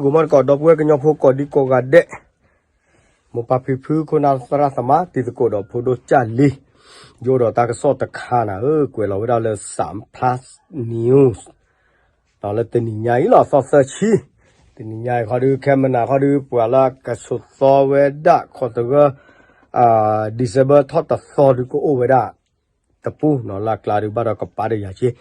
ကိးမီၢ်တကိး ဒီပုၢ်ဝဲၢ်ကညီဖိကိးဒံကိးဂၤဒဲး, မိၢ်ပၢ်ဖံဖု ခိၣ်နၢ်သရၣ်သမါ တံၤသကိးဒီးဖိဒိၣ်ကၢ်လံ, ယအိၣ်ဒီးတၢ်ကစီၣ်တခါနၤဧၢ, ကွဲးလီၤဝဲဒၣ်လၢ Sam Plus News လၢတနံၤညါအံၤလီၤ သီသၢဆံ, တနံၤညါအံၤခီဒုး ခဲမနၤခီဒုး ပှၤလၢကဆိးသီဝဲဒၣ် ခီသဂၢၢ် December ထီၣ်တသီဒုးကအိၣ်ဝဲဒၣ် တပူၤနီၤ လၢအကျါဒုးဘၣ်ဒီးကပၤတယၤက့,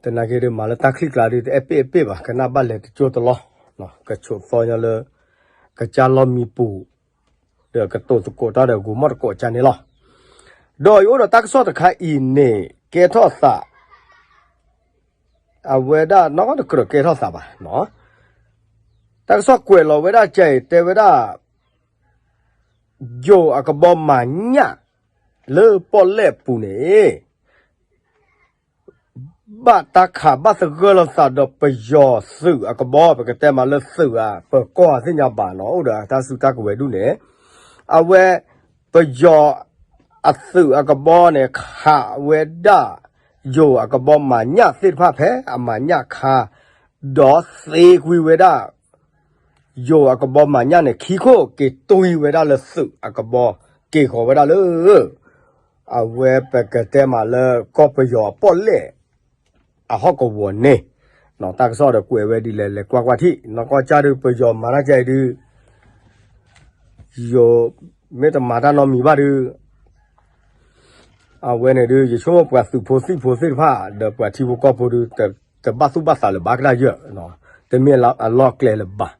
သနာ်က့ဒုးမၤလၢတၢ်ချံကျါဒုး တအဲၣ်ပ့ၣ်အပ့ၣ်ဘၣ် ကနၣ်ဘၣ်လဲၤတကၠိတလီၢ်, ကဆိးသီညီလၢ ကစၢ်လီၢ်မံပူၤ, ဒီးကတိၤသကိးတၢ်ဒီးဂိၤမီၢ်တကိးကၢ်န့ၣ်လီၤ. ဒီးယအိၣ်ဒီးတၢ်ကစီၣ်တခါအံၤန့ၣ် ကဲထီၣ်သး အဝဲဒၣ်နီတကြၢးကဲထီၣ်သးဘၣ်နီၤ, တၢ်ကစီၣ်ကွဲးလီၤဝဲဒၣ်ကၢ်အံၤ တဲဝဲဒၣ် ယိၤအကဘီမၤညၣ် လၢပီၣ်လဲၣ်ပူၤန့ၣ် ဘၣ်တၢ်ခးဘၣ်သဂၢၢ်လိာ်သးဒီးပယီၤသုးအကဘီ, ပကတဲမးလၢသုးဧါ ပၢၤကီၢ်သ့ၣ်ညါဘၣ်နီၤ အိၣ်ဒီးတၢ်စုတၢ်ကဝဲၤဒူၣ်န့ၣ်, အဝဲ ပယီၤအသုးအကဘီန့ၣ် ခးဝဲဒၣ် ယိၤအကဘီမၤညၣ်သ့ၣ်တဖၣ်ဖဲအမၤညၣ်ခါ, ဒီးသ့ကွံာ်ဝဲဒၣ် ယိၤအကဘီမၤညၣ်န့ၣ် ခံခိၣ်က့ၤတွံဝဲဒၣ်လၢသုးအကဘီ က့ၤဃီၤဝဲဒၣ်လၢ အဝဲပကတဲမးလၢကီၢ်ပယီၤအပီၣ်လဲၣ် အဟီၣ်ကဝီၤန့ၣ်, တၢ်ကစီၣ်ဒီးကွဲးဝဲဒ်လဲၣ် လဲၤကွၢ်ကွၢ်ထံၣ်, နီၢ်ကီၢ်ကၢ်ဒုး ပယီၤမၤတၢ်ကဲအံၤဒုး ယိၤမ့ၢ်တမၤတၢ်နီတမံၤဘၣ်ဒုး အဝဲန့ၣ်ဒုး ယဆိကမိၣ်ပှၤသုးဖိသံၣ်ဖိသ့ၣ်တဖၣ် ဒီးပှၤထံဖိကီၢ်ဖိဒုး တဘၣ်သူၣ်ဘၣ်သးလၢၤဘၣ်ကဒါယၢ်, တမ့ၢ်အလီၢ်အကျဲလၢၤဘၣ်.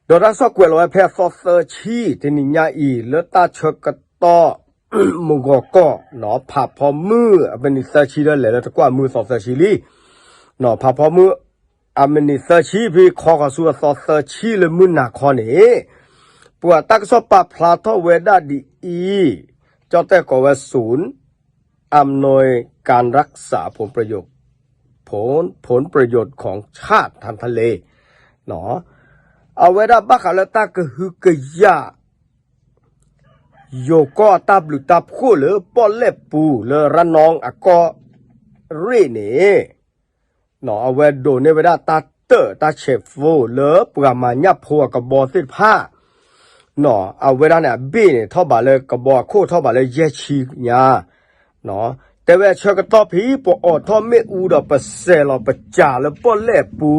ဒီးတၢ်ကစီၣ်ကွဲးလီၤဝဲဖဲအသီသၢဆံ တနံၤညါအံၤ လၢတၢ်ဆၢကတီၢ် မုၢ်ဂီၤကီၢ်နီၤ ဖးဖီမုၢ်အမံးနံးသၢဆံဒီး လဲၤလၢတကွၢ်မုၢ်အသီသၢဆံလံ, ဖးဖီမုၢ်အမံးနံးသၢဆံ ဖဲခီဃီၤဆူအသီသၢဆံလၢမုၢ်နၤခီန့ၣ်, ပှၤတၢ်ကစီၣ်ပာ်ဖျါထီၣ်ဝဲဒၣ်ဒ်အံၤ, ကၠီၣ်တဲၣ်ကိးဝဲ ศูนย์อำนวยการรักษาผลประโยชน์ ผล ผลประโยชน์ของชาติทางทะเล အဝဲဒၣ်ဘၣ်ဃးလၢတၢ်ကဟုကယာ် ယိၤကီၢ်တၢ်ဘျုးတၢ်ဖှိၣ်လၢပီၣ်လဲၣ်ပူၤလၢရနီအကီၢ်ရ့ၣ်န့ၣ်, အဝဲဒိးန့ၢ်ဝဲဒၣ်တၢ်တၢၣ်တၢ်ဆဲးဖိလၢပှၤမၤညၣ်ဖိအကဘီသ့ၣ်တဖၣ်, အဝဲဒၣ်န့ၣ် အဘ့ၣ်န့ၣ် ထီၣ်ဘးလၢကဘီအခိၣ်ထီၣ်ဘးလၢယဲၢ်ဆံညါ တဲဝဲအဆၢကတီၢ်ဖဲ ပအိးထီၣ်မ့ၣ်အူဒီးပစဲးလီၤပစၢ်လၢပီၣ်လဲၣ်အပူ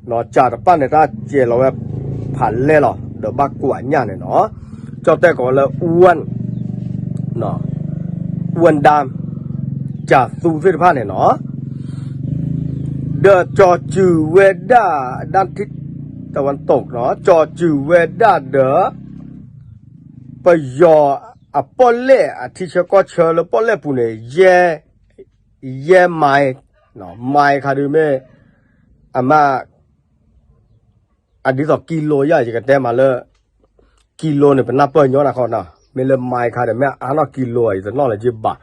ၤ, စၢ်တဖၣ်န့ၣ် တၢ်စဲးလီၤဝဲဖးလဲၢ်လီၤ ဒီးဘၣ်ကွၢ်ညၣ်န့ၣ်နီၤ, ကၠီၣ်တဲၣ်ကိးလၢ อ้วน อ้วนดำ စၢ်သူသ့ၣ်တဖၣ်န့ၣ်နီၤ ဒီးကၠီၤစုၤဝဲဒၣ် ด้านทิศตะวันตก နီၤ ကၠီၤစုၤဝဲဒၣ်ဒီး ပယီၤအပီၣ်လဲၣ်အထံဆၢကီၢ်ဆၢလၢပီၣ်လဲၣ်ပူၤန့ၣ် ယဲၢ်, ယဲၢ်မံး, မံးခါဒုးမ့ၢ် အမး အဒ်သိးကံလိယါ ယကတဲမးလၢ ကံလိန့ၣ် ပနၢ်ပၢၢ်ညီနၤခီနီၤ မ့ၢ်လၢမံးခါဒီး မ့ၢ်အါနီၢ်ကံလိ ယတနီၣ်လၢၤက့ဘၣ်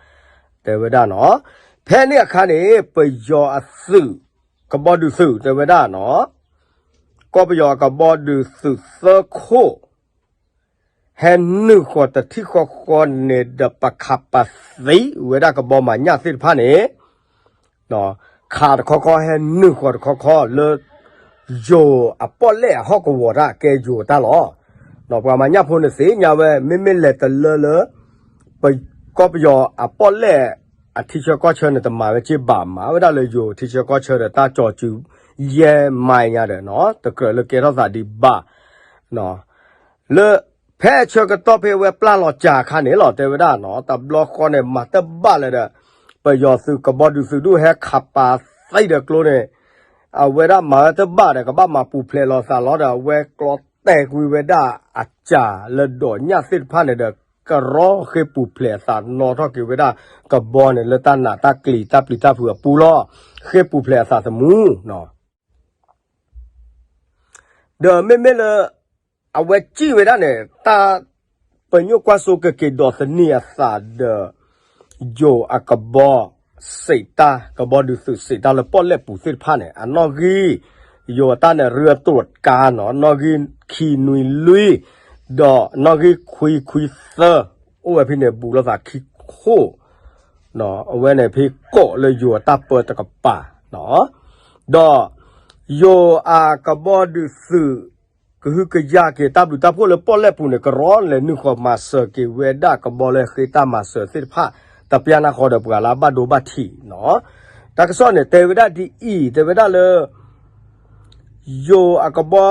တဲဝဲဒၣ်နီၤ, ဖဲန့ၣ်အခါန့ၣ် ပယီၤအသုး ကဘီဒုးသုး တဲဝဲဒၣ်နီၤ ကီၢ်ပယီၤအကဘီဒုးသုးသၢခိၣ် ဟဲနုာ်ဃီၤတထံၣ်ဃီဃီန့ၣ်ဒီး ပခးပာ်သံဝဲဒၣ်ကဘီမၤညၣ်သ့ၣ်တဖၣ်န့ၣ် ခးတခီခီ ဟဲနုာ်ဃီၤတခီခီလၢ ယိၤအပီၣ်လဲၣ်အဟီၣ်ကဝီၤတၢ်ကဲယိၤတၢ်လီၤ. ပှၤမၤညၣ်ဖိန့ၣ်သ့ၣ်ညါဝဲ မ့မ့ၢ်လဲၤတလၢလၢ ပ ကီၢ်ပယီၤအပီၣ်လဲၣ်အထံဆၢကီၢ်ဆၢန့ၣ် တမၤဝဲက့ဘၣ် မၤဝဲဒၣ်လၢယိၤထံဆၢကီၢ်ဆၢဒီး တၢ်ကၠီၤစုၤ ယဲၢ်မံးညါဒီးနီၤ တကြၢးလၢကဲထီၣ်သးဒံးဘၣ် လၢ ဖဲအဆၢကတီၢ်ဖဲအဝဲပျၢ်လီၤစၢ်အခါန့ၣ်လီၤ တဲဝဲဒၣ်နီၤ တဘျီဃီန့ၣ် မၤတဘၣ်လၢၤဒီး ပယီၤသုးကဘီဒုးသုးဒူၣ်ဟဲခးပာ်သံဒီးကျိန့ၣ် အဝဲဒၣ်မၤဝဲတဘၣ်ဒီး ကဘၣ်မၤပူၤဖျဲးလီၤသးလီၤဒီး အဝဲကျီတဲာ်ကွံာ်ဝဲဒၣ်အစၢ်လၢဒိးညၣ်သ့ၣ်တဖၣ်န့ၣ်ဒီး ကရီဃ့ပူၤဖျဲးအသးနီၣ်ထီၣ်က့ၤဝဲဒၣ်ကဘီန့ၣ် လၢတၢ်နးတၢ်ကျံၤတၢ်ပျံၤတၢ်ဖုးအပူၤလီၤ. ဃ့ပူၤဖျဲးအသးသမူ ဒီးမ့မ့ၢ်လၢ အဝဲစံၣ်ဝဲဒၣ်န့ၣ် တၢ်ပညိၣ်ကွၢ်စိကက့ၤဒိးသန့ၤအသးဒီး ယိၤအကဘီစံးတၢ် ကဘီဒုးသုးစံးတၢ်လၢပီၣ်လဲၣ်ပူၤသ့ၣ်တဖၣ်န့ၣ် အနီၣ်ဂံၢ် ယိၤအတၢ်န့ၣ် ရူအတြိးကါနီၤ နီၣ်ဂံၢ်ခံနွံလွံၢ် ဒီးနီၣ်ဂံၢ်ခွံခွံသၢ အိၣ်ဝဲဖဲန့ၣ် ဘူးလိာ်သးခံခိၣ် အဝဲန့ၣ်ဖဲကိးလၢယိၤအတၢ်ပၢတကပၤ ဒီး ယိၤအကဘီဒုးသုး ကဟုကယာ်က့ၤတၢ်ဘျုးတၢ်ဖှိၣ်လၢပီၣ်လဲၣ်ပူၤန့ၣ် ကရီလဲၤနုာ်ဃီၤမၤစၢၤက့ၤဝဲဒၣ်ကဘီလၢဃ့တၢ်မၤစၢၤသ့ၣ်တဖၣ် တပျၢ်နၢ်ဃီဒီးပှၤလၢအဘၣ်ဒိဘၣ်ထံးနီၤ. တၢ်ကစီၣ်န့ၣ် တဲဝဲဒၣ်ဒ်အံၤ, တဲဝဲဒၣ်လၢ ယိၤအကဘီ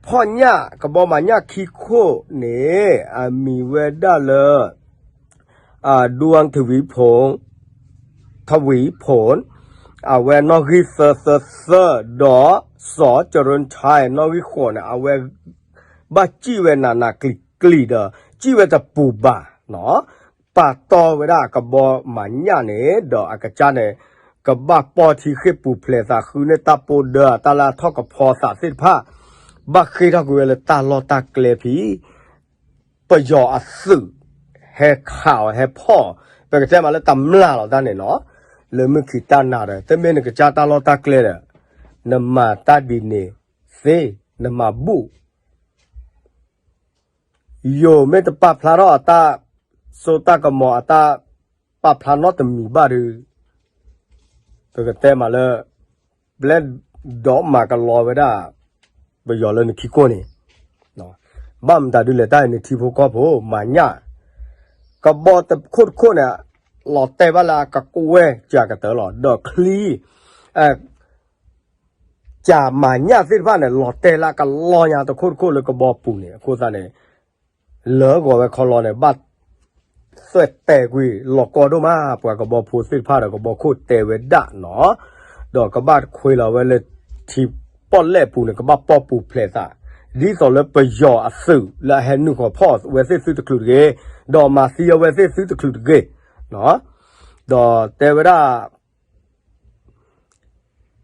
ဖီၣ်ညၣ် ကဘီမၤညၣ်ခံခိၣ်န့ၣ် အမံၤဝဲဒၣ်လၢ ဒူအၣ်ထဝံဖိၣ် ထဝံဖိၣ် အဝဲနီၣ်ဂံၢ်သၢသၢသၢ ဒီး စီၤကရၢၣ်ထၢၣ် နီၣ်ဂံၢ်ဃိးန့ၣ် အဝဲ ဘၣ်စံၣ်ဝဲနးနးကျံၤကျံၤဒီး စံၣ်ဝဲတပူၤဘၣ်နီၤ, ပာ်တီၢ်ဝဲဒၣ်အကဘီမၤညၣ်န့ၣ် ဒီးအကစၢ်န့ၣ် ကဘၣ်ပီၢ်ထံဃ့ၢ်ပူၤဖျဲးသး ဃုန့ၢ်တၢ်ပီၣ်ဒၢ တၢ်လၢအထီၣ်ကဖီသးသ့ၣ်တဖၣ် ဘၣ်ဃ့ၢ်ထီၣ်ကွံာ်ဝဲလၢတၢ်လီၢ်တၢ်ကျဲဖဲ ပယီၤအသုး ဟဲခးအီၤဟဲဖီၣ်အီၤ ပကတဲမးလၢတမျၢ်လီၤတၢ်န့ၣ်နီၤ, လၢမုၢ်ခံးတၢ်နၤဒီး တမ့ၢ်နကစၢ်တၢ်လီၢ်တၢ်ကျဲဒီး နမၤတၢ်ဒ်န့ၣ်သ့, နမၤဘူၣ် ယိၤမ့ၢ်တပာ်ဖျါထီၣ်အတၢ်စိတၢ်ကမီၤ အတၢ်ပာ်ဖျါနီတမံၤဘၣ်ဒီး ပကတဲမးလၢ ဘျဲၣ်ဒီးမၤကလီဝဲဒၣ် ပယီၤလၢနခံကိၢ်န့ၣ်, ဘၣ်မတၤဒုလဲၣ် တၢ်အံၤန့ၣ်ထံဖိကီၢ်ဖိ မၤညၣ် ကဘီတခိၣ်တခိၣ်န့ၣ် လီၤတဲာ်ဘၣ်လၢအကကွဲၢ်ကၢ်ကတၢၢ်လီၤ. ဒီးချံ ကၢ်မၤညၣ်သ့ၣ်တဖၣ်န့ၣ် လီၤတဲာ်လၢအကလီညါတခိၣ်တခိၣ်လၢကဘီပူၤန့ၣ် အဃိသတးန့ၣ် လၢဂီၤဝဲခီလီၤန့ၣ် ဘၣ်သွဲၣ်တဲာ်ကွံာ်လီၤကီဒိၣ်မး ပှၤကဘီဖိသ့ၣ်တဖၣ်ဒီးကဘီခိၣ်တဲဝဲဒၣ်နီၤ, ဒီးကဘၣ်ခွဲးလီၤဝဲလၢထံပီၣ်လဲၣ်ပူၤန့ၣ် ကဘၣ်ပီၢ်ပူၤဖျဲးသး ဒ်သိးလၢပယီၤအသုးလၢအဟဲနုာ်ဃီၤဖီၣ်ဝဲသ့ၣ်သုတချုးတဂ့ၤ, ဒီးမၤသံအဝဲသ့ၣ်သုတချုးတဂ့ၤ, ဒီးတဲဝဲဒၣ်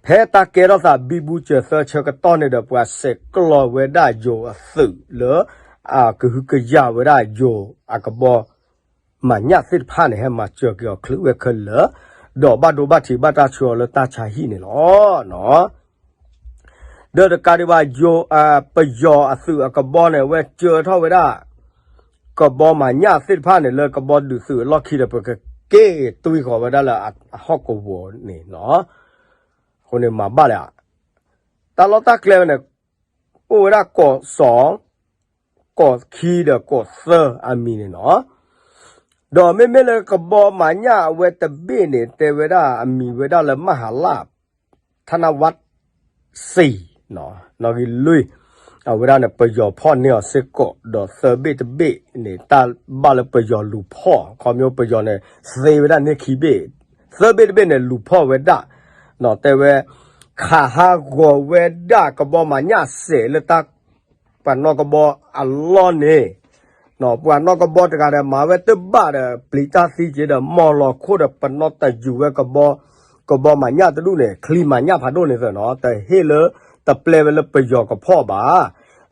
ဖဲတၢ်ကဲထီၣ်သးဘံဘူစၢၤသၢဆၢကတီၢ်န့ၣ်ဒီး ပှၤဆဲးကျိးဝဲဒၣ်ယိၤအသုးလၢ အကဟုကယာ်ဝဲဒၣ်ယိၤအကဘီမၤညၣ်သ့ၣ်တဖၣ်န့ၣ် ဟဲမၤစၢၤက့ၤအီၤချုးဝဲခဲလၢာ်, ဒီးဘၣ်ဒိဘၣ်ထံးဘၣ်တၢ်ဆှၢအီၤလၢတၢ်ဆါဟံၣ်န့ၣ်လီၤ. ဒီးတကးဒံးဘၣ် ယိၤ ပယီၤအသုးအကဘီန့ၣ် အဝဲကၢထီၣ်ဝဲဒၣ် ကဘီမၤညၣ်သ့ၣ်တဖၣ်န့ၣ် လၢကဘီဒုးသုးအလီၢ်ခံဒီး ပကက့ၤတွံၢ်ဃီၤဝဲဒၣ်လၢအဟီၣ်ကဝီၤန့ၣ်နီၤ, အဃိန့ၣ်မၤဘၣ်လၢ တၢ်လီၢ်တၢ်ကျဲဝဲန့ၣ် အိၣ်ဝဲဒၣ်ကီးစီၤ ကီးခံဒီးကီးသၢအမံၤန့ၣ်နီၤ, ဒီးမ့မ့ၢ်လၢကဘီမၤညၣ်အဝဲတဘ့ၣ်န့ၣ် တဲဝဲဒၣ်အမံၤဝဲဒၣ်လၢ မဟါလၢ် ထနဝးစံၤ နီၣ်ဂံၢ်လွံၢ်, အဝဲဒၣ်န့ၣ် ပယီၤဖီၣ်န့ၢ်အီၤစ့ၢ်ကီး ဒီးသၢဘ့ၣ်တဘ့ၣ်န့ၣ် တၢ်ဘၣ်လၢပယီၤလူၤဖီၣ် ခီဖျိပယီၤန့ၣ် သ့ဝဲဒၣ်န့ၢ်ခံဘ့ၣ်, သၢဘ့ၣ်တဘ့ၣ်န့ၣ် လူၤဖီၣ်ဝဲဒၣ်, တဲဝဲ ခးဟးဂီၤဝဲဒၣ်ကဘီမၤညၣ်စဲးလၢတၢ် ပှၤနီၣ်ကဘီအလီၢ်န့ၣ် ပှၤနီၣ်ကဘီတဂၤဒီး မၤဝဲတဘၣ်ဒီး ပျံၤတၢ်သံက့ၤဒီး မီၢ်လီၤခိၣ်ဒီး ပနီၣ်တယူၤဝဲကဘီ, ကဘီမၤညၣ်တဒူၣ်န့ၣ် ချံမၤညၣ်ဖးဒိၣ်န့ၣ်သနီၤ တဟ့ၣ်လၢ တပျဲဝဲလၢပယီၤကဖီၣ်ဘၣ်.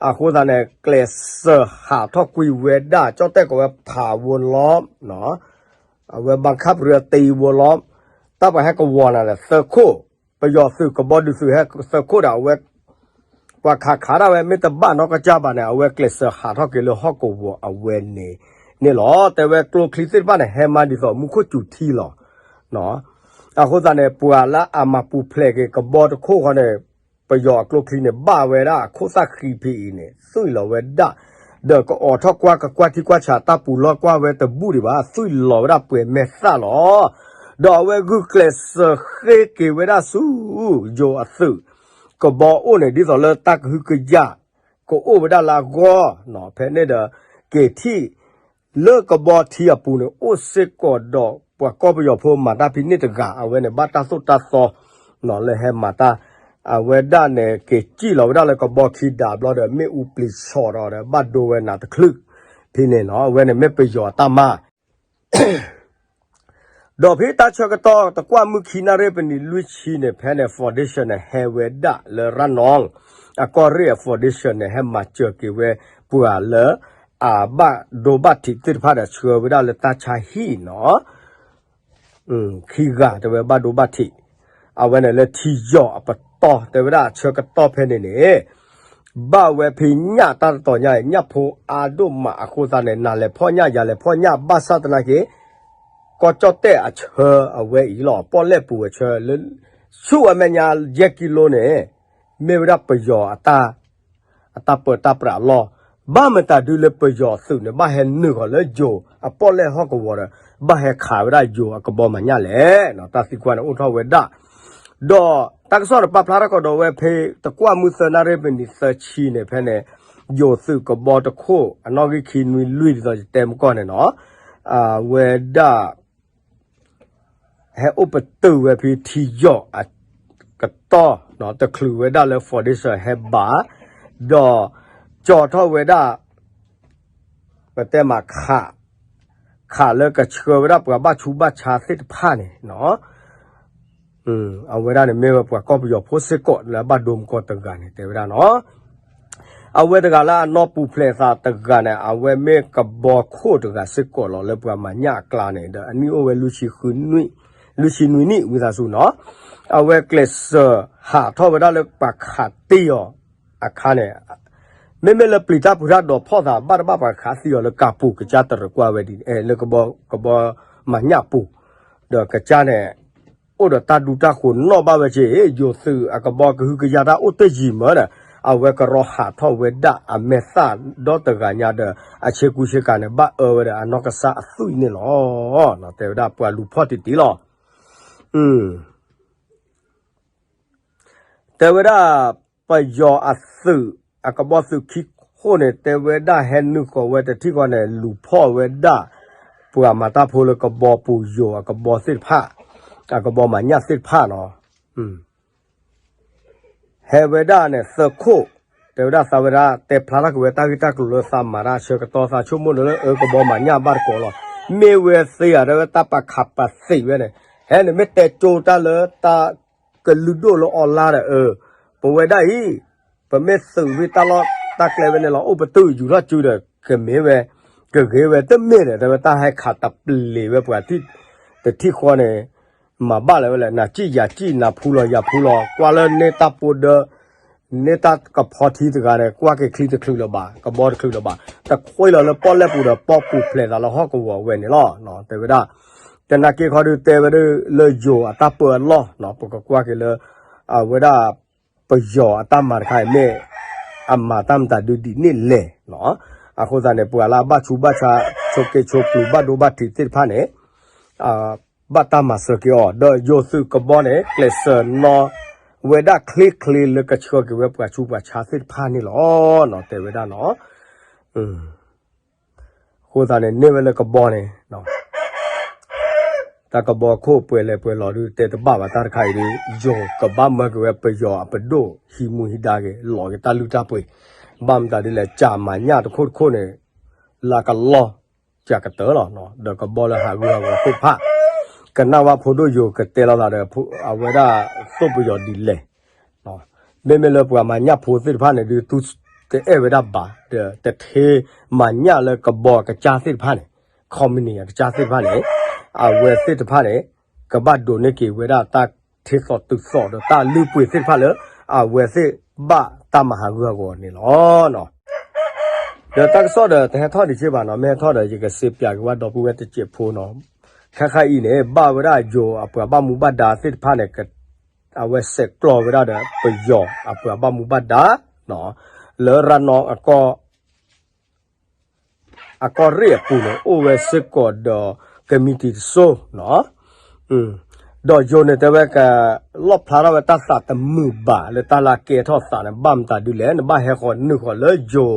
အဃိသတးန့ၣ် ကျဲးစၢးဟးထီၣ်ကွံာ်ဝဲဒၣ် ကၠီၣ်တဲၣ်ကီးဝဲဖးဝဲလီၤ အဝဲဘၣ်ခၣ်ပြၢတ့ဝဲလီၤ. တၢ်ပှၤဟဲကဝီၤနၤဒီးသၢခိၣ်, ပယီၤသုးကဘီဒုးသုးဟဲသၢခိၣ်ဒီး အဝဲ ပှၤခးခးဒၣ်ဝဲမ့ၢ်တဘၣ်နီၢ်ကစၢ်ဘၣ်န့ၣ် အဝဲကျဲးစၢးဟးထီၣ်က့ၤလၢဟီၣ်ကဝီၤအဝဲန့ၣ်န့ၣ်လီၤ. တဲဝဲကျိချံသ့ၣ်တဖၣ်န့ၣ် ဟဲမၤဒ်သိးမူခိၣ်စူၤထံလီၤ. အဃိသတးန့ၣ် ပှၤလၢအမၤပူၤဖျဲးက့ၤကဘီတခိၣ်ဃီန့ၣ် ပယီၤအကျိချံန့ၣ် ဘၣ်ဝဲဒၣ်အခိၣ်သၣ်ဃံဖံအံၤန့ၣ် သွံၣ်လီၤဝဲဒၣ်, ဒီးကအီးထီၣ်ကွၢ်ကကွၢ်ထံကွၢ်ဆးတၢ်ပူၤလီၢ်ကွၢ်ဝဲတဘူၣ်ဒံးဘၣ် သွံၣ်လီၤဝဲဒၣ်ပှဲၤမဲာ်သၣ်လီၤ. ဒီးအဝဲဂုာ်ကျဲးစၢးဃ့က့ၤဝဲဒၣ်ဆူ ယိၤအသုး ကဘီအိၣ်န့ၣ် ဒ်သိးလၢတၢ်ကဟုကယာ် ကအိၣ်ဝဲဒၣ်လၢအဂီၢ်, ဖဲန့ၣ်ဒီး က့ၤထံၣ် လၢကဘီထံအပူၤန့ၣ် အိၣ်စ့ၢ်ကီးဒီး ပှၤကီၢ်ပယီၤဖိမၤတၢ်ဖဲန့ၣ်တဂၤ အဝဲန့ၣ် ဘၣ်တၢ်သိၣ်တၢ်သီ လၢဟဲမၤတၢ် အဝဲဒၣ်န့ၣ် က့ၤစံၣ်လီၤဝဲဒၣ်လၢကဘီခံဒါဘျီဒီး မ့ၣ်အူပျံၤဆီးဒီး ဘၣ်ဒိဝဲနးတချုး ဖဲန့ၣ်နီၤ အဝဲန့ၣ်မ့ၢ်ပယီၤအတၢ်မၤ ဒီးဖဲတၢ်ဆၢကတီၢ်တကွၢ်မုၢ်ခံနၣ်ရံၣ်ပနံးလွံၢ်ဆံန့ၣ် ဖဲန့ၣ် foundation န့ၣ် ဟဲဝဲဒၣ်လၢရနီၤ အကီၢ်ရ့ၣ်အ foundation န့ၣ် ဟဲမၤစၢၤက့ၤဝဲ ပှၤလၢ အဘၣ်ဒိဘၣ်ထံးသ့ၣ်တဖၣ်ဒီးဆှၢဝဲဒၣ်လၢတၢ်ဆါဟံၣ်နီၤ ခံဂၤတဲဝဲဘၣ်ဒိဘၣ်ထံး အဝဲန့ၣ်လၢထံယီၤအပတီၢ် တဲဝဲဒၣ်အဆၢကတီၢ်ဖဲန့ၣ်န့ၣ် ဘၣ်ဝဲဖဲညၣ်တၢ်တတီၤညါအံၤ ညၣ်ဖိအါဒိၣ်မးအဃိသတးန့ၣ် နၤလဲၤဖီၣ်ညၣ် ယၤလဲၤဖီၣ်ညၣ် ဘၣ်ဆၣ်သနာ်က့ ကီၢ်ကၠီၣ်တဲၣ်အဆၢအဝဲအံၤလီၤ ပီၣ်လဲၣ်ပူၤအဆၢလၢ ဆူအမဲာ်ညါယဲၢ်ကံလိန့ၣ် မ့ၢ်ဝဲဒၣ်ပယီၤအတၢ် အတၢ်ပၢတၢ်ပြးအလီၢ်, ဘၣ်မတၤဒုလၢပယီၤသုးန့ၣ် ဘၣ်ဟဲနုာ်ဃီၤလၢယိၤအပီၣ်လဲၣ်ဟီၣ်ကဝီၤဒီး ဘၣ်ဟဲခးဝဲဒၣ်ယိၤအကဘီမၤညၣ်လဲၣ်, တၢ်သံကွၢ်န့ၣ်အိၣ်ထီၣ်ဝဲဒၣ် ဒီးတၢ်ကစီၣ်န့ၣ်ပာ်ဖျါထီၣ်ကဒီးဝဲဖဲ တကွၢ်မုၢ်သၢနၣ်ရံၣ်မံးနံးသၢဆံန့ၣ် ဖဲန့ၣ် ယိၤသုးကဘီတခိၣ်အနီၣ်ဂံၢ်ခံနွံလွံၢ်ဒ်သိးယတဲမကီၢ်န့ၣ်နီၤ, အဝဲဒၣ် ဟဲအိၣ်ပတုာ်ဝဲဖဲထံယီၤအကတီၢ်, တချုးဝဲဒၣ်လၢ foundation ဟဲဘၣ်, ဒီးကၠီၤထီၣ်ဝဲဒၣ် ပတဲမးခး, ခးလၢကဆှၢဝဲဒၣ်ပှၤဘၣ်ဆူးဘၣ်ဆါသ့ၣ်တဖၣ်န့ၣ်နီၤ, အဝဲဒၣ်န့ၣ်မ့ၢ်ဝဲပှၤကီၢ်ပယီၤဖိစ့ၢ်ကီးလၢအဘၣ်ဒိမကီၢ်တဂၤန့ၣ် တဲဝဲဒၣ်နီၤ အဝဲတဂၤလၢအနီၢ်ပူၤဖျဲးသးတဂၤန့ၣ် အဝဲမ့ၢ်ကဘီခိၣ်တဂၤစ့ၢ်ကီးလီၤ လၢပှၤမၤညၣ်အကျါန့ၣ် ဒီးအနံၣ်အိၣ်ဝဲ လွံၢ်ဆံနွံနံၣ်ဝံသးစူၤနီၤ, အဝဲကျဲးစၢးဟးထီၣ်ဝဲဒၣ်လၢပှၤခးတ့ၢ်အီၤအခါန့ၣ် မ့မ့ၢ်လၢပျံၤတၢ်ဖုးတၢ်ဒိးဖီၣ်သး ဘၣ်တဘၣ်ပှၤခးသံအီၤလၢကါပူၤ ကစၢ်တရၢကွၢ်ဝဲဒ် လၢကဘီ ကဘီမၤညၣ်ပူၤ, ဒီးကစၢ်န့ၣ် အိၣ်ဒီးတၢ်ဒူတၢ်ဃိးနီၣ်ဘၣ်ဝဲက့ၢ် ယိၤသုးအကဘီကဟုကယာ်တၢ်အိၣ်တယံာ်မးဒီး အဝဲကရီဟးထီၣ်ဝဲဒၣ်အမဲာ်သၣ်ဒီတဂၤညါဒီး အဆ့ကူဆ့ကၤန့ၣ် ဘၣ်အၢဝဲဒီးအနီၢ်ကစၢ်အသွံၣ်န့ၣ်လီၤ. တဲဝဲဒၣ်ပှၤလူၤဖီၣ်တံၢ်တံၢ်လီၤ. တဲဝဲဒၣ် ပယီၤအသုး အကဘီသုးခံခိၣ်န့ၣ် တဲဝဲဒၣ်ဟဲနုာ်ဃီၤဝဲတထံၣ်ဃီန့ၣ် လူၤဖီၣ်ဝဲဒၣ် ပှၤမၤတၢ်ဖိလၢကဘီပူၤယိၤအကဘီသ့ၣ်တဖၣ်, အကဘီမၤညၣ်သ့ၣ်တဖၣ်နီၤ ဟဲဝဲဒၣ်န့ၣ်သၢခိၣ်, တဲဝဲဒၣ်သးဝဲဒၣ် တဲဖျါထီၣ်က့ၤဝဲတၢ်ဂ့ၢ်တၢ်ကျိၤလၢသးမၤတၢ်ဆၢကတီၢ်သးဆိကမိၣ်န့ၣ်လၢအကဘီမၤညၣ်ဘၣ်တကိးလီၤ. မ့ၢ်ဝဲသ့ဧါ တဲဝဲတၢ်ပာ်ခးပာ်သံးဝဲန့ၣ်, ဟဲန့ၣ်မ့ၢ်တဲကၠိတၢ်လၢတၢ်ကလုာ်ဒိၣ်လၢ online ဒီး ပဝဲဒၣ်အံၤ ပမ့ၢ်သုးဝံၤတၢ်လီၢ်တၢ်ကျဲဝဲန့ၣ်လီၤ အိၣ်ပတုာ်ယူၤထီၣ်စုဒီး ကမ့ၢ်ဝဲ ကဂ့ၤဝဲတမ့ၢ်ဒီး တဲဝဲတၢ်ဟဲခးတပျ့ၤဝဲပှၤတထံၣ်ဃီန့ၣ် မၤဘၣ်လၢၤဝဲလဲၣ် နၤစံၣ်ယၤစံၣ် နၤဖူလီၤယၤဖူလီၤ ကွၢ်လၢန့ၢ်တၢ်ပိဒၢ န့ၢ်တၢ်ကဖီထံတဂၤဒီး ကွၢ်က့ၤချံတချုးလၢၤဘၣ် ကဘီတချုးလၢၤဘၣ် တခွံလီၤလၢပီၣ်လဲၣ်ပူၤဒီး ပီၣ်ပူၤဖျဲးသးလၢဟီၣ်ကဝီၤဝဲန့ၣ်လီၤ. တဲဝဲဒၣ် တနာ်က့ခီဒုးတဲဝဲဒၣ်လၢယိၤအတၢ်ပၢအလီၢ် ပကကွၢ်က့ၤလၢ အဝဲဒၣ် ပယီၤအတၢ်မၤတခါအံၤမ့ၢ် အမၤတၢ်မတၤဒုးဒ်န့ၣ်လဲၣ်. အဃိသတးန့ၣ် ပှၤလၢအဘၣ်ဆူးဘၣ်ဆါ ဆိးက့ဆိးပျူၤ ဘၣ်ဒိဘၣ်ထံးသ့ၣ်တဖၣ်န့ၣ် ဘၣ်တၢ်မၤစၢၤက့ၤအီၤ ဒီးယိၤသုးကဘီန့ၣ် ကျဲးစၢးနီၣ်ဝဲဒၣ်ချ့ချ့လၢကဆှၢက့ၤဝဲပှၤဆူးပှၤဆါသ့ၣ်တဖၣ်န့ၣ်လီၤ. တဲဝဲဒၣ်နီၤ အဃိသတးန့ၣ် န့ၢ်ဝဲလၢကဘီန့ၣ် တၢ်ကဘီခိၣ်ပှဲၤလဲၤပှဲၤလီၤဒုး တဲတဘၣ်ဘၣ်တၢ်တခါအံၤဒုး ယိၤကဘၣ်မၢက့ၤဝဲပယီၤအပဒိၣ်ဟံးမူဟံးဒါက့ၤ လီၤက့ၤတၢ်လုၢ်တၢ်ပှ့ၤ ဘၣ်မတၤဒ်လဲၣ် ကၢ်မၤညၣ်တခိၣ်တခိၣ်န့ၣ် လၢကလီၢ်ကၢ်ကတၢၢ်လီၤ. ဒီးကဘီလၢဟးဂူာ်ဟးဂီၤသ့ၣ်တဖၣ် ကနၣ်ဝဲဖိဒိၣ်ယိၤကတဲလီၤသးဒီး အဝဲဒၣ်သိၣ်ပယီၤဒ်လဲၣ် မ့မ့ၢ်လၢပှၤမၤညၣ်ဖိသ့ၣ်တဖၣ်န့ၣ်ဒုး တူၢ်တအဲၣ်ဝဲဒၣ်ဘၣ် ဒီးတထ့မၤညၣ်လၢကဘီအကစၢ်သ့ၣ်တဖၣ်န့ၣ် ခီမနံၤအကစၢ်သ့ၣ်တဖၣ်န့ၣ် အဝဲသ့ၣ်တဖၣ်န့ၣ် ကဘၣ်ဒိးန့ၢ်က့ၤဝဲဒၣ်တၢ်ထ့သိးတုၤသိးဒီးတၢ်လုၢ်ပှ့ၤသ့ၣ်တဖၣ်လၢ အဝဲသ့ၣ်ဘၣ်တၢ်မၤဟးဂူာ်ဟးဂီၤန့ၣ်လီၤ. ဒီးတၢ်ကစီၣ်ဒီးတဟဲထီၣ်ဒံးက့ဘၣ်နီၤ မ့ၢ်ဟဲထီၣ်ဒီး ယကစ့ပၠးက့ၤဝဲဒီပုၢ်ဝဲၢ်တစဲးဖိနီၤ ခဲခါအံၤန့ၣ် ဘၣ်ဝဲဒၣ်ယိၤအပှၤဘၣ်မူဘၣ်ဒါသ့ၣ်တဖၣ်န့ၣ် အဝဲဆဲးကျိးဝဲဒၣ်ဒီးပယီၤအပှၤဘၣ်မူဘၣ်ဒါ လၢရၤနီၤအကီၢ် အကီၢ်ရ့ၣ်အပူၤန့ၣ် အိၣ်ဝဲစ့ၢ်ကီးဒီးကမံးတံာ်တစိၢ်နီၤ ဒီးယိၤန့ၣ်တဲဝဲက လီၣ်ဖျါထီၣ်ဝဲတၢ်သးတမုာ်ဘၣ်လၢတၢ်လၢကဲထီၣ်သးန့ၣ် ဘၣ်မတၤဒ်လဲၣ် နဘၣ်ဟဲဃီၤနုာ်ဃီၤလၢယိၤ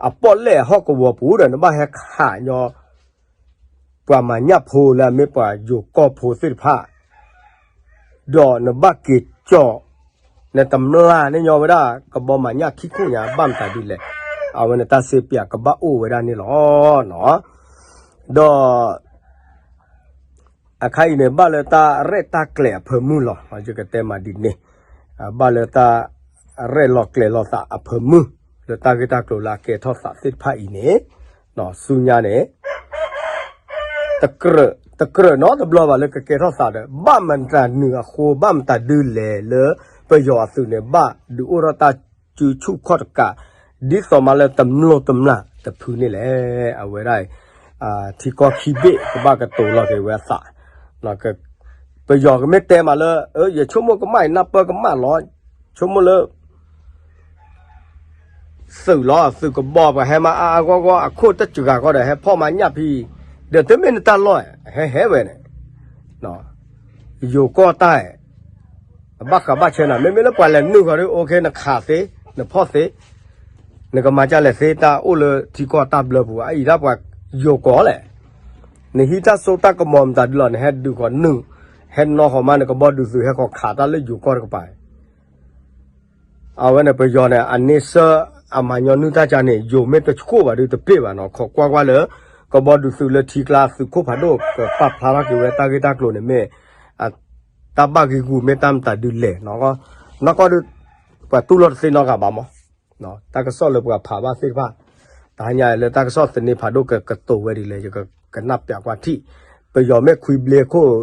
အပီၣ်လဲၣ်အဟီၣ်ကဝီၤပူၤဒီး နဘၣ်ဟဲခးညီ ပှၤမၤညၣ်ဖိလၢအမ့ၢ်ပှၤယိၤကီၢ်ဖိသ့ၣ်တဖၣ် ဒီးနဘၣ်က့ၤကၠီၣ် နတမျၢ်န့ၢ်ညီဝဲဒၣ် ကဘီမၤညၣ်ခံခိၣ်ညါ ဘၣ်မတၤဒ်လဲၣ် အဝဲန့ၣ်တၢ်စ့ပၠးကဘၣ်အိၣ်ဝဲဒၣ်န့ၣ်လီၤ. ဒီး အခါအံၤန့ၣ် ဘၣ်လၢတၢ်ရဲၣ်တၢ်ကျဲၤအဖၢမုၢ်လီၤ. ယကတဲမးဒ်န့ၣ် ဘၣ်လၢတၢ်ရဲၣ်လီၤကျဲၤလီၤသးအဖၢမုၢ် လၢတၢ်ဂ့ၢ်တၢ်ကျိၤလၢအကဲထီၣ်သးသ့ၣ်တဖၣ်အံၤန့ၣ် ဆူညါန့ၣ် တကြၢးနီတဘျီဘၣ်လၢကကဲထီၣ်သးဒီး ဘၣ်မတၤနုာ်အဃိ ဘၣ်မတၤဒုးလဲၣ်လၢ ပယီၤအသုးန့ၣ် ဘၣ်ဒုးအိၣ်ထီၣ်တၢ်စုဆူၣ်ခီၣ်တကး ဒ်သိးမးလၢတမျိးတမျာ်တဖုန့ၣ်လဲၣ်. အဝဲဒၣ် ထံကီၢ်ခံဘ့ၣ်ကဘၣ်ကတိၤလီၤက့ၤဝဲအသး ပယီၤကမ့ၢ်တဲမးလၢ ယဆိကမိၣ်ကမၣ်အံၤ နၢ်ပၢၢ်ကမၣ်လီၤ. ဆိကမိၣ်လၢ သုးလီၤ သုးကဘီပှၤဟဲမၤအါအါဂီၢ်ဂီၢ် အခိၣ်တစှၤဃီဒီး ဟဲဖီၣ်မၤညၣ်ဖံး, ဒီးတမ့ၢ်နတၢ်လီၢ် ဟဲဟဲဝဲန့ၣ် ယိၤကီၢ်တၢ် အဘၣ်ဃးဘၣ်ဆၢနၤ မ့မ့ၢ်လၢပှၤလဲၤနုာ်ဃီၤဒီး အိၣ်ခ့ နခးသ့ နဖီၣ်သ့ နကမၤကၢ်လဲၣ်သ့ တၢ်အိၣ်လၢထံကီၢ်တၢ်ဘျၢပူၤ အအံၤဒၣ်ပှၤယိၤကီၢ်လဲၣ်. နဟံးတၢ်စိတၢ်ကမီၤမတၤဒုလီၤ နဟဲဒုးဃီၤနုာ် ဟဲနီၣ်ဃီၤမး နကဘီဒုးသုးဟဲဃီၤခးတၢ်လၢယိၤကီၢ်တကပၤ အဝဲန့ၣ်ပယီၤန့ၣ် အန့ဆၢအမၤညီနုၢ်တၢ်ကါန့ၣ် ယိၤမ့ၢ်တဆှိၣ်ဘၣ်ဒုးတပျ့ၢ်ဘၣ်နီၤ ခိးကွၢ်ကွၢ်လၢ ကဘီဒုးသုးလၢထံကျါသုးခိၣ်ဖးဒိၣ် ကပာ်ဖျါထီၣ်က့ၤဝဲတၢ်ဂ့ၢ်တၢ်ကျိၤန့ၣ်မ့ၢ် တၢ်ဘၣ်ဂ့ၢ်ဂူၤမ့ၢ်တၢ်မတၤဒုလဲၣ်နီၤ နီၢ်ကီၢ်ဒုး ပှၤတူၢ်လိာ်တသ့နီတဂၤဘၣ်မး တၢ်ကစီၣ်လၢပှၤဖးဘၣ်သ့ၣ်တဖၣ် တဟါညါလၢတၢ်ကစီၣ်သန့ဖးဒိၣ်ကကတိၤဝဲဒ်လဲၣ် ယကကနၣ်ပျးကွၢ်ထံၣ် ပယီၤမ့ၢ်ခွံဘျ့ခိၣ်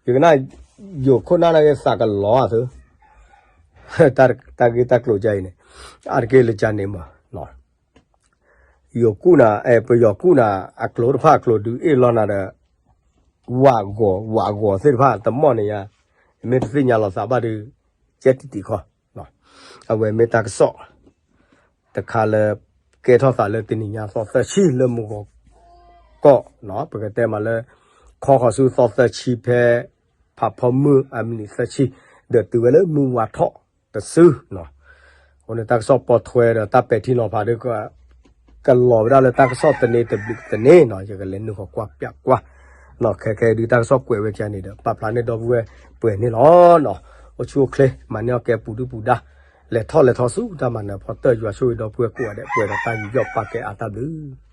ယကနၣ် ယိၤခိၣ်နၢ်နာ်က့သးကလီၤအသု တၢ်ဂ့ၢ်တၢ်ကျိၤကါအံၤန့ၣ် အါတက့ၢ်လၢကန့ၣ်မး ယိၤကူၣ်နၤ အဲ ပယီၤကူၣ်နၤ အကျိၤတဖၣ်အကျိၤဒုးအ့ၣ်လီၤနၤဒီး ဝးဂီၤ ဝးဂီၤသ့ၣ်တဖၣ် တမီၢ်န့ၣ်ယါ မ့ၢ်တသ့ၣ်ညါလီၤသးဘၣ်ဒီး ကဲတံၢ်တံၢ်ခီ အဝဲမ့ၢ်တၢ်ကစီၣ် တခါလၢ ကဲထီၣ်သးလၢတနံၤညါသီသၢဆံလၢမုၢ်ဂီၤကီၢ် ပကတဲမးလၢ ခီဃီၤဆူသီသၢဆံဖဲ ဖးဖီမုၢ်အမံးနံးသၢဆံ ဒီးတုၤဝဲလၢမုၢ်ဝါထီၣ်တစု အဃိန့ၣ်တၢ်ကစီၣ်ပိာ်ထွဲဒီးတၢ်ပဲာ်ထံနီၤဖးဒီး ကလီၤဝဲဒၣ်လၢတၢ်ကစီၣ်သန့တဘျုးသန့နီၤ ယကလဲၤနုာ်ဃီၤကွၢ်ပျးကွၢ် ခဲခဲဒုးတၢ်ကစီၣ်ကွဲးဝဲကန့ၣ်ဒီး ပာ်ဖျါန့ၢ်ဒီပုၢ်ဝဲၢ်ပှဲၤန့ၣ်လီၤ. အိၣ်ဆူၣ်အိၣ်ချ့ မၤန့ၢ်အီၣ်ကဲပူၤဒုၣ်ပူၤဒါ လဲၤထီၣ်လဲၤထီဆူတၢ်မၤနၢၤဖီတၢၣ် ယွၤဆိၣ်ဂ့ၤဒီပုၢ်ဝဲၢ်ကိးဂၤဒဲး ပှဲၤဒီးတၢ်ယူးယီၣ်ပာ်ကဲအါတၢ်ဘျုး